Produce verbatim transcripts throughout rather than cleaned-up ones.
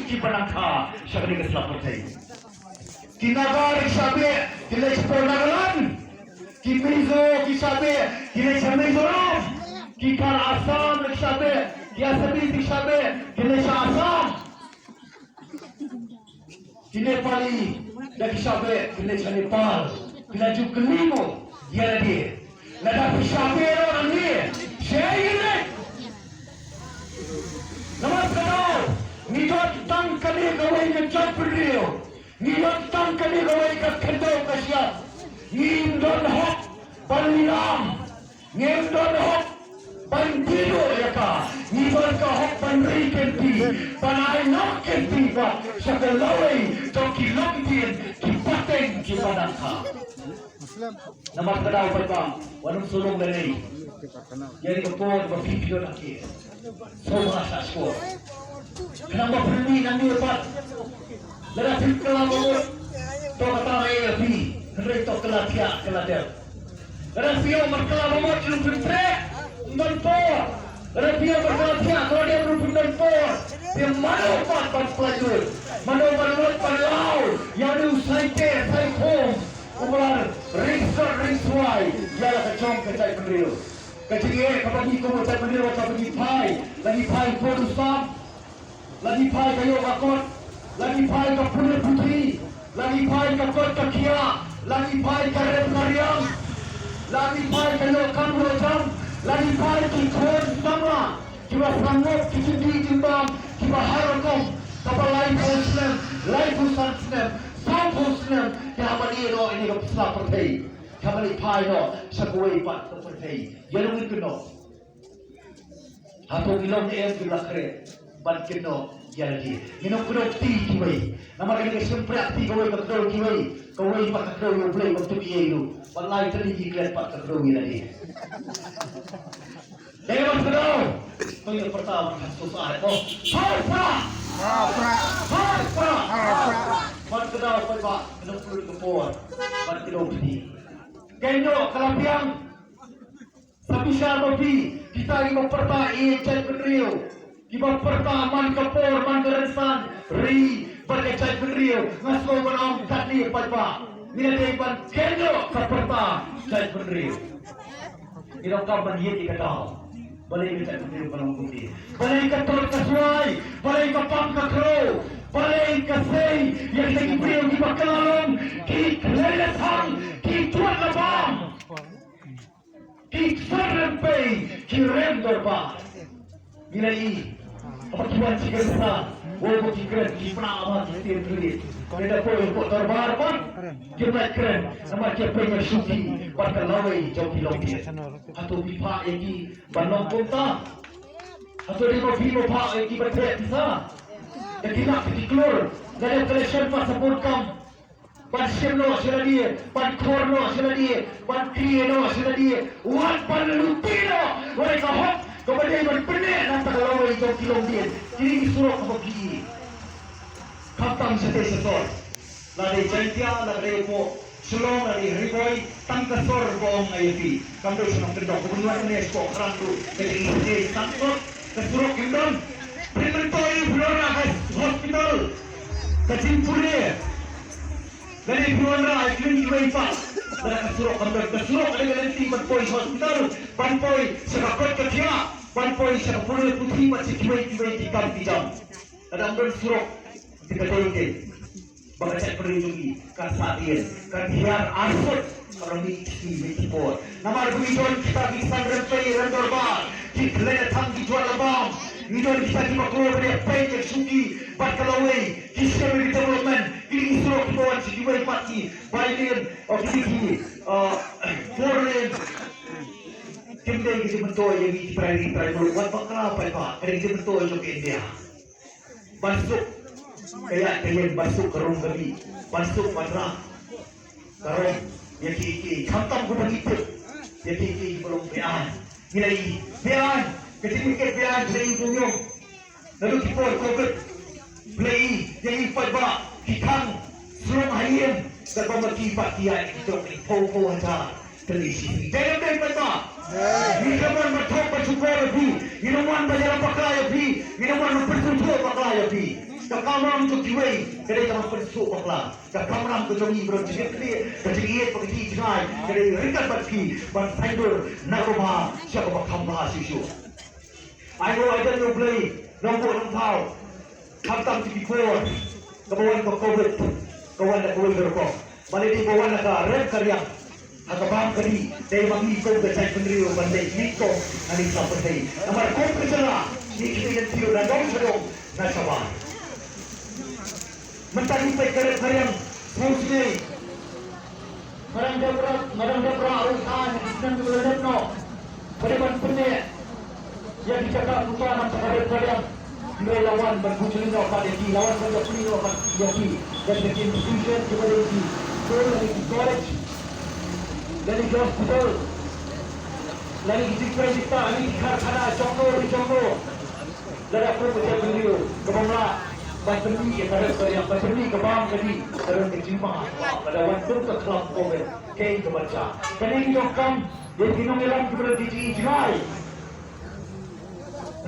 Ki Panangkha sha kane ka sla pyrthei. Ki Naga ruh ki shah beh ki leit shapoh Nagaland. Ki Mizo ki shah beh ki leit sha Mizoram. Ki Khar Assam ruh ki shah beh, ki Assamese ki shah beh ki leit sha Assam. Ki Nepali da ki shah beh ki leit sha Nepal. Ki la ju kylli mo ïa lade, lada phi shah beh ruh hangne, shaei ngin leit? Namar kata ngi don tang kane kawei ka jaitbynriew. Ngi don tang kane kawei ka khyndew ka shyiap. Ngim don hok ban lilam. Ngim don hok ban pynduh ïa ka. Ngi don ka hok ban ri kynti, ban ai noh kynti pat sha ka lawei jong ki longdien, ki pateng, ki Panangkha. Namar kata u paidbah, wat nym sngewlong lei lei ïa kane ka por ba phi phi don ha ki. Sngewbha shah shkor. Khnang ba phin mih nangne pat, lada phi kylla ba mut, to kata ïa phi. Hynrei to kylla thiah, kylla dep. Lada phi ïoh ban kylla ba mut, ruh phin treh, ym don por. Lada phi ïoh ban kylla thiah, kylla dep, ruh phin don por. Te mano pat ban pynlut, mano ban lut ban law ïa une u saite saikhum uba la ring sot ring swai ïa la ka jong ka jaitbynriew. Ka jingeh kaba ngi kum u jaitbynriew kaba ngi phai, la ngi phai bun u sam, la ngi phai ka ïoh ka kot, la ngi phai ka pule puthi, la ngi phai ka koit ka khiah, la ngi phai ka rep ka riang, la ngi phai ka ïoh kam ïoh jam, la ngi phai ki khun samla kiba sangop, ki jingdih jingbam kiba har rukom, kaba laiphew snem, laiphew san snem, sawphew snem ki hap ban ïeh noh ïa kane ka sla pyrthei. Ka ban ïa phai noh sha kawei pat ka pyrthei. Ïa ngi kynnoh. Hato ngi long ne em kiba la khreh ban kynnoh ïa lade? Ngin ym kdew kti kiwei. Namar kane ka shympriah kti kawei ka kdew kiwei, kawei pat ka kdew ïa U Blei, ba tum ïa u. Ban lai tylli ki klet pat ka kdew ïa lade. Dei ban kdew. To ïa pyrta ban khat sosah ko. Pyrta. Pyrta. Pyrta. Ban kdew paidbah, ngin ym kdew ka por ban kdew kti. Kynnoh ka la biang. Sa bishar ba phi, kita kiba pyrta ïa jaitbynriew, kiba pyrta man ka por man ka rynsan ri bad ka jaitbynriew. Nga sngew ban ong katne paidbah, ngi la dei ban kynnoh ka pyrta jaitbynriew. Ngi donkam ban ïeit ïa ka daw. Balei ka jaitbynriew ka long kumne? Balei ka tlot ka swai? Balei ka pang ka khrew? Balei ka sei ïa kita ki briew kiba kylla long ki khlei la thang, ki jwat la bam? Ki khlem pei ki rem dorbar. Ngi la ïohi haba ki wan shi kynsan, haba ki kren ki pynah ba ki tieng kren. Lada poi hapoh dorbar pat kim lah kren namar ki pei ïa ka shuki bad ka lawei jong ki longdien. Hato phi phah ïa ki ban long kumta? Hato dei ba phi mo phah ïa ki ban theh pisa? Da ki lak ki klur, lada ka election pat sa bun kam ban shim noh sha lade, ban khor noh sha lade, ban kri noh sha lade, wat ban lute noh ïa ka hok kaba dei ban pynneh na ka lawei jong ki longdien. Kine ki surok kaba phi, khamtam shatei sha sor, la dei Jaiñtia, la dei hapoh Shillong, la dei Ri Bhoi, tang ka sor ba ong ïa phi. Kam dei shnong kyndong, kaba ngi wan ne sha Khraw ruh ka dei shatei sha sor, ka surok kim don. Pynmyntoi phi wanrah ka hospital, ka jingpule. Lane phi wanrah ïa ki kiwei pat, lada ka surok kam don. Ka surok ka dei ka lynti ban poi hospital, ban poi sha ka koit ka khiah, ban poi sha ka pule puthi bad sha kiwei kiwei ki kam ki jam. Lada ym don surok, te ka dei te ba ka jaitbynriew jong ngi kan sah dien, kan hiar arsut. Ka long ngi ki ngi ki por. Namar ba ngi don kita ki san rympei rem dorbar, ki khlei la thang ki jwat la bam. Ngi don kita kiba kloi ban ïa peit ïa ka shuki bad ka lawei. Ki shem ïa ki development, ki dei ki surok kiba wan sha kiwei pat ki. Bai lane, o ki dei ki, uh, four lane. Kim dei ki jingmyntoi ïa ngi ki trai ri trai muluk, wat bakla paidbah, ka dei ki jingmyntoi jong ka India. Ban suk ka ïaid ka ïeng, ban suk ka rung ka bih, ban suk ban rah ka rong ïa kiei kiei, khamtam kumba ngi tip ïa kiei kiei kiba long beaiñ. Ngi la ïohi beaiñ, ka jingmihkhmat beaiñ ka la ïohi kumno. Naduh ki por Covid, Blei ïa ngi paidbah, ki khang slung ha ïing, katba ma ki pat ki ïaid ki trok ki phew phew hajar tylli shi sngi. Dei ne ym dei paidbah? Ngi ym wan ban thok ban shukor ïa phi, ngi ym wan ban ïarap bakla ïa phi, ngi ym wan ban pynsngewthuh bakla ïa phi. Ka kamram jong kiwei ka dei ka ban pynsuk bakla. Ka kamram ka jong ngi baroh jingkitkhlieh, ka jingïeit bad ka jingjngai ka dei ryngkat bad phi ban saiñdur na kaba bha sha kaba kham bha shuh shuh. Ai nguh ai dien ïa U Blei, nongbuh nongthaw. Khamtam ki por kaba wan ka covid, ka wan da kawei ka rukom. Balei dei ba wan la ka rep ka riang ha ka bam ka dih, dei ma ngi kum ka jaitbynriew ban leit nyngkong ha ngi sa pyrthei. Namar kum ka jylla ngi kynti lynti ruh na dong sha dong na shabar. Mynta ngi peit ka rep ka riang, sngewsih. Madam Debra, Madam Debra ruh ka ngi sngewsih lyndet noh. Ba dei ban pyneh ïa ki jaka kuta na ka rep ka riang. Hynrei la wan ban bujli noh pat ïa ki, la wan ban ïapli noh pat ïa ki. Ïa ki institution kiba dei ki skul, lane ki college, lane ki hospital, lane ki jingtrei jingktah, lane ki karkhana jong no re jong no. Lada kum ka jaitbynriew kaba mlak ban pynmih ïa ka rep ka riang, ban pynmih ka bam ka dih, ka don ka jingma. Lada wan kum ka khlam covid, kaei kaba jia? Kane ki donkam ïa ki nongïalam kiba don ki jingïeit jngai.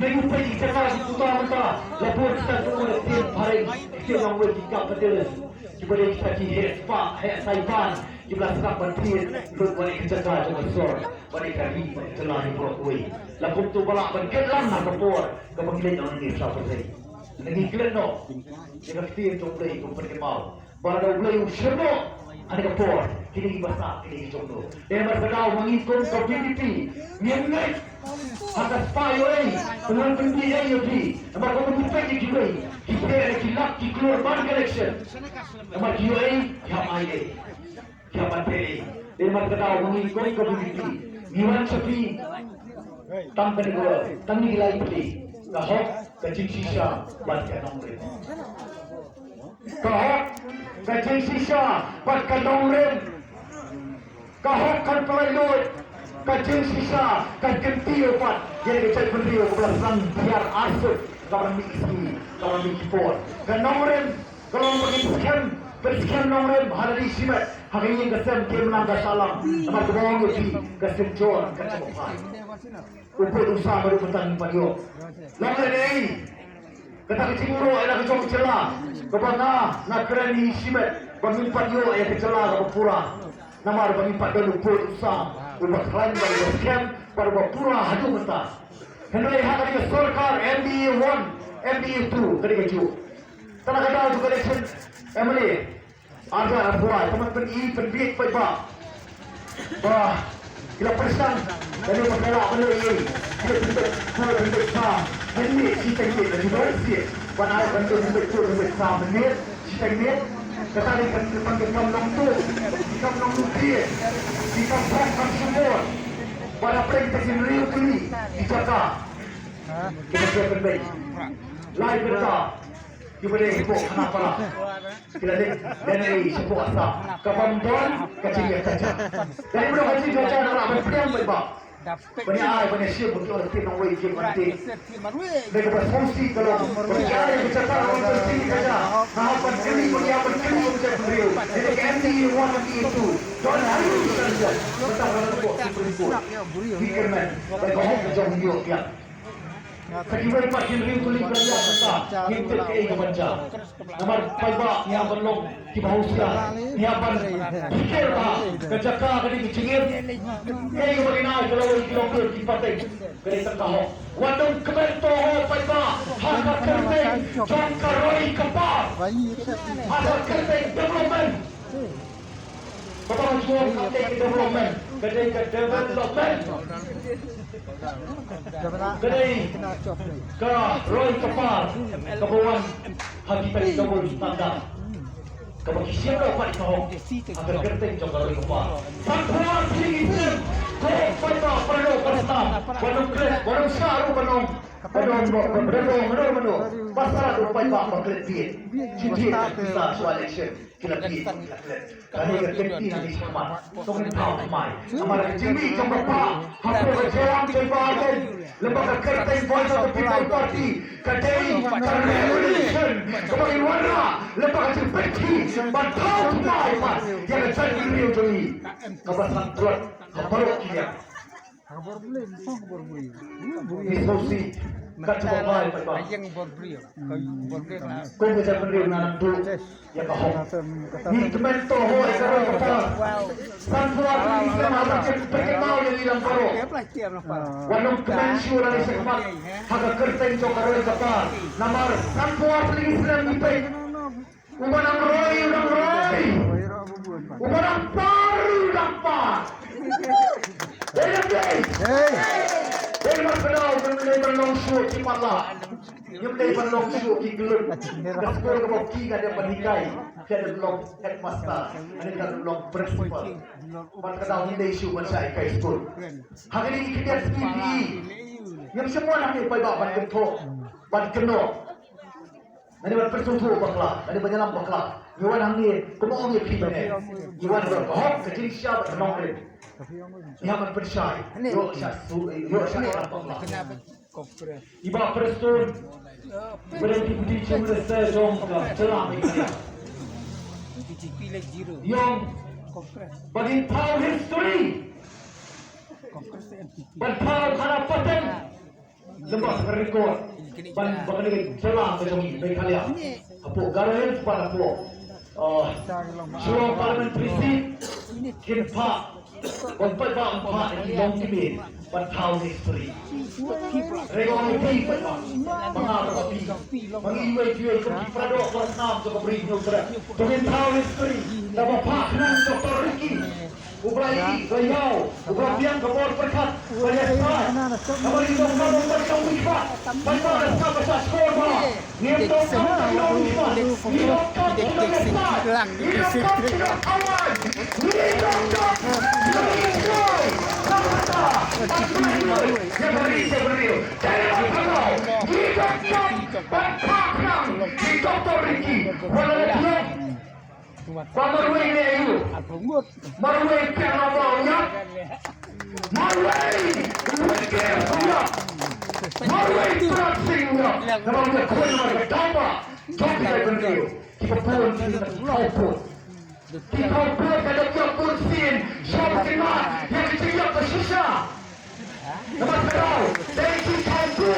Ngi peit ki jaka ki kuta mynta, la bun kita ki ummat ktien phareng, ktien longwei, ki capitalist, kiba dei kita ki heh spah heh saipan, kiba la sdang ban thied lut wan ïa ka jaka jong ka sor, wan ïa ka ri bad ka jylla hi baroh kawei. La kumto ba lah ban kit lang ha ka por kaba ngi leit na ngi sha pyrthei. Ngi klet noh ïa ka ktien jong U Blei kum pynkymaw. Ba lada U Blei u shim noh ha kane ka por, kine ki basa, kine ki jong no. Dei namar kata ma ngi kum ka V P P ngim ngeit ha ka spah ïoh ei, pynlong pynbiej ei ïa phi. Namar ka kum phi peit ïa kiwei, ki phet ki lak ki klur ban ka election. Namar ki ïoh ei, ki hap ai ei, ki hap ban phet ei. Dei namar kata ma ngi kum ka V P P ngi wan sha phi. Tang kane ka, tang kine ki lai pli, ka hok, ka jingshisha bad ka nongrim. Ka hok, ka jingshisha bad ka nongrim. Ka hok kan pynlait lut, ka jingshisha kan kyntiew pat ïa ka jaitbynriew kaba la sdang biar arsut, kaba la mih ki sngi, kaba la mih ki por. Ka nongrim ka long ba ngin skhem, pynskhem nongrim ha lade shimet, ha ka ïing ka sem, ka imlang ka sahlang. Namar kaba ong ïa phi, ka synjor kan sa phai. U pud u sam ruh mynta ngim pat ïoh. Long lehnoh ei kata ka jingmut ïa la ka jong ka jylla kaba nga, nga kren hi shimet ba ngim pat ïoh ïa ka jylla kaba pura. Namar ba ngim pat don u pud u sam uba khlaiñ bad uba skhem bad uba pura haduh mynta. Hynrei ha kane ka sorkar M D A one, M D A two ka dei kajuh. Tang ka daw jong ka election M L A arhajar arphew lai, ka mut pyni pynbiej paidbah ba ki la pyrshang lane ba ki la lah ban leh ei ei. Ki la pynbeit kur pynbeit pha, mynmiet shiteng miet la ju don sih. Ban ai ban don pynbeit kur pynbeit pha mynmiet shiteng miet. Kata dei kan, kan, kan kam nongtuh, ki kam nongtuh, ki kam pok kam shukor. Ba la pyrshang kita ki riew tylli ki jaka kiba ki pynbeit. Lai bynta kiba dei hapoh Khanapara. Ki la leit lehnoh ei shapoh Assam. Ka bym don ka jingïakajia. Dei ba don ka jingïakajia, nga lah ban pdiang paidbah ban ïa ai ban ïa shim ba ki ong ktien nongwei ki ong ktien. Dei kaba sngewsih ka long ba ki ai ka jaka ban ïa shim ka jaka. Nga hap ban kylli, ba ngi hap ban kylli ïa ka jaitbynriew. Dei ka M D A one, M D A two, don haduh sha lyndet. Mynta ka long hapoh Supreme Court. Ki kyrmen ba ka hok ka jong ngi ïoh biang. Sa kiwei pat ki riew tylli ki la ïa kata, ngim tip kaei ka ban jia. Namar paidbah ngi hap ban long kiba husiar, ngi hap ban pyrkhat ba ka jaka ka dei ka jingim. Kaei kaba ngi nai ka lawei ki longkmie ki pateng, ka dei tang ka hok. Wat dang kmen to ho paidbah ha ka kyrteng jong ka roi ka par, ha ka kyrteng development. Kaba nga ju ong ka dei ka development, ka dei ka development. Ka dei ka roi ka par kaba wan ha kita ki double standard. Kaba ki shim noh pat ka hok ha ka kyrteng jong ka roi ka par. Sa khwar phi ki snem, ko paidbah paralok parasnam, ba nang klet, ba nang shah ruh, ba nang, ba nang, ba nang, ba nang, ba nang, ba nang, ba nang, ba sa ruh paidbah ba klet bieit. Ki bieit pisa shuwa election. Ki la bieit, ki la klet. Kane ka kynti nang ïa shakhmat. To ngin thaw thymmai. Namar ka jingmih jong ka pa hapoh ka jingïalam jong ka pa, lem bad ka kyrteng Voice of the People Party, ka dei ka revolution kaba ngin wanrah lem bad ka jingpynkhih ban thaw thymmai pat ïa ka jaitbynriew jong ngi kaba sangtlot ha baroh ki liang. Ngi sngewsih Kat shuwa bai bai ba. Ka ïeng bor briew. Ka ïeng bor briew na. Kum ka jaitbynriew na nang tu. Ïa ka hok. Ngi kmen to hoi ka roi ka par. San pua tylli ki snem ha ka pyrkhat pyrkhat maw ïa ngi lang baroh. Wan long kmen shuh lane shakhmat ha ka kyrteng jong ka roi ka par. Namar san pua tylli ki snem ngi peit. Uba nang roi u nang roi. Uba nang par u nang par. Dei dei. Dei. Dei, markata ngim dei ban long shuh ki matlah. Ngim dei ban long shuh ki kyllut. Ka skul kaba ki ka dei ban hikai, ka dei long headmaster, ka dei long principal. Markata ngim dei shuh ban shah hikai skul. Ha kine ki khyndiat sngi phi, ngim shym wan hangne paidbah ban kynthoh, ban kynnoh. Lane ban pynsngewthuh bakla, lane ban ïalam bakla. Ngi wan hangne, kumno ong ïa phi ba ne? Ngi wan ruh ka hok, ka jingshisha bad ka nongrim. Ngi hap ban pynshai. Ïoh sha su, ïoh sha ïalam bakla. I Bah Prestone, i ba dei Deputy Chief Minister jong ka jylla Meghalaya, i ong ba ngin thaw history. Ban thaw khana pateng. Lem bad ka record ban ba kane ka jylla ka jong ngi Meghalaya, hapoh Garo Hills bad hapoh, uh, Shillong Parliamentary Seat, kin phah, ban paidbah ban phah ïa ki longkmie ban thaw history. Re ong ïa phi paidbah, ma nga bad phi, ma ngi iwei pa iwei kum ki para doh para snam jong ka Ri Hynñiewtrep, to ngin thaw history da kaba phah khnang Doctor Ricky. U Blai, ka ïaw, u Blai biang ka bor pyrkhat, ka ïaw sa. Ka ba ngi dong ka bor pyrkhat u Blai. Ba ka sa ba sa skor ba. Ngim dong ka bor pyrkhat u Blai. Ngi dong ka bor pyrkhat u Blai. Ngi dong ka bor pyrkhat u Blai. Ngi dong ka bor pyrkhat u Blai. Ka ba sa. Ka ba sa. Ka ba sa. Ngi dong ka bor pyrkhat u Blai. Ngi dong ka bor pyrkhat u Blai. Ba marwei ne aïu? Marwei phi na ba u ïap. Marwei, marwei phi u ïap. Marwei Pynat Sing u ïap. Na ba u ïap khun marwei tang ba. Jong ki dei bynriew. Ki ba bun ki na ki khawpud. Ki khawpud ka dei ïap bun sien. Shop ki ma. Ïa ki jingïap ka shisha. Namar ka daw, dei ki khawpud.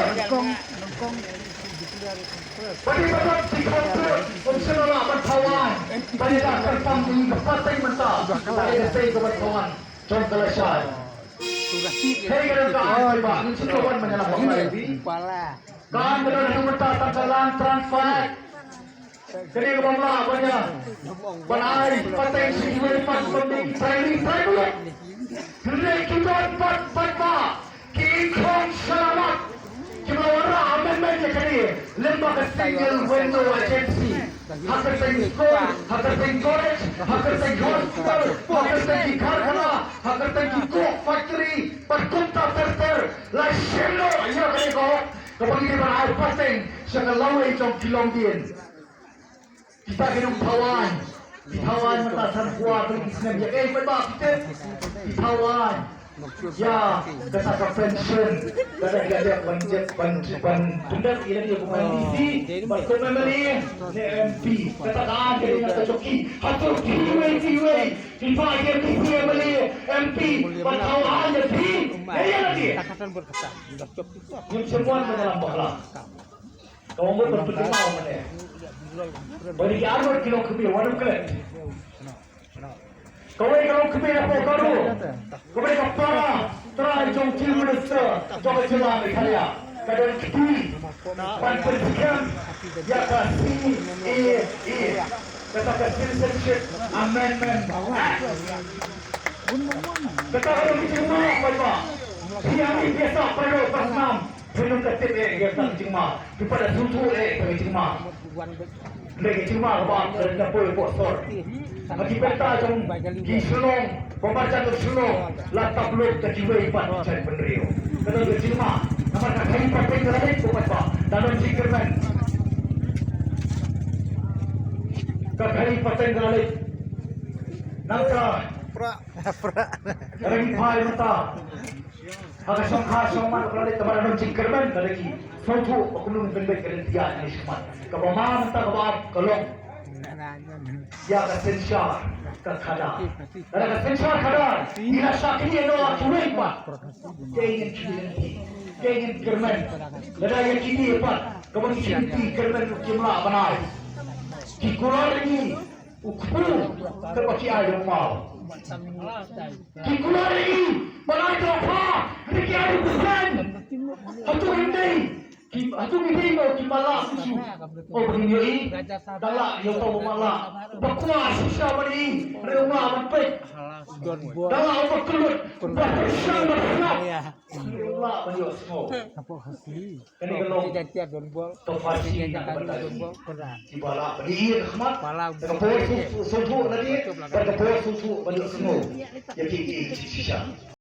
Ba dei ba dei ki khawpud, um shym la lah ban thaw aiñ. Ba dei da kyrpang ïa ka pateng mynta. Ba dei da tei ka ban thaw aiñ. Jong ka lashai. Hei ka dang ka aiñ ba, ngin shu wan mynta la ba. Kan ka dang mynta tang ka land transfer. Kane ka bym lah ban ïa, ban ai pateng sha kiwei pat ban dei ki training, training. Hynrei ki don pat, pat ba ki khong shyllangmat kiba la wanrah amendment ïa kane, lem bad ka single window agency. Ha kyrteng skul, ha kyrteng college, ha kyrteng hospital, ha kyrteng ki karkhana, ha kyrteng ki coke factory, bad kumta ter ter. La shim noh ïa kane ka hok kaba ngi dei ban ai pateng sha ka lawei jong ki longdien. Kita ki nongthaw aiñ, ki thaw aiñ mynta san pua tylli ki snem, ïa kaei paidbah kita ki thaw aiñ. Ïa kata ka pension, kata ka dei ban jep, ban, ban pyndep ïa lade kum M D C, ban kum M L A ne M P. Kata ka aiñ ka dei na ka jong ki. Hato kiwei kiwei kiba ïa M D C, M L A, M P ban thaw aiñ ïa phi? Ïa lade. Ngim shym wan ban ïalam bakla. Ka ong ban pyntimah mane. Ba dei ki arngut ki longkmie, wat ym klet. Kawei ka longkmie na Pokaro. Kawei ka para trai jong Chief Minister jong ka jylla Meghalaya. Ka don kti ban pynskhem ïa ka C A A. Kata ka Citizenship Amendment Act. Kata ka dei ki jingma paidbah. Phi hangne phi ïasah para doh para snam. Phi nym da tip eh ïa ka jingma. Phi pat da sngewthuh eh ïa ka jingma. Hynrei ka jingma kaba ka dei na poi poh sor. Ha ki bynta jong ki shnong, ba marjan jong shnong la tap lut da kiwei pat ki jaitbynriew. Ka dei ka jingma. Namar ka khaii pateng ka la leit ko paidbah. Da don jingkyrmen. Ka khaii pateng ka la leit. Nangta Pra. Pra. Ka dei phai mynta. Ha ka shongkha shongman ka la leit, te ba la don jingkyrmen ka dei ki sngewthuh ba kumno ngin pynbeit ka lynti ïa kane shakhmat. Kaba ma mynta kaba ap ka long ïa ka synshar ka khadar. Lada ka synshar khadar ngi la shah kynnoh ïa kiwei pat, te ngin khih lynti. Te ngin kyrmen lada ïa kine pat kaba ngi shim, ki kyrmen ruh kim lah ban ai. Ki kular ïa ngi u kpu kaba ki ai da u maw. Ki kular ïa ngi ban ai da u pha, hynrei ki ai da u bseiñ. Hato ngin dei, ki, hato ngin dei mo kiba lah shisha? O ba ngin ïohi, da lah ïa uta uba lah, ba kwah shisha ban ïohi, hynrei um lah ban peit. Da lah uba kyllut, ba pyrshang ban sngap. Hynrei um lah ban ïohsngew. Kane ka long ka pharshi na ka bynta jong ngi kiba lah ban ïohi ha khmat. Ka por sngewthuh, sngewthuh lade, bad ka por sngewthuh ban ïohsngew ïa kiei kiei ki jingshisha.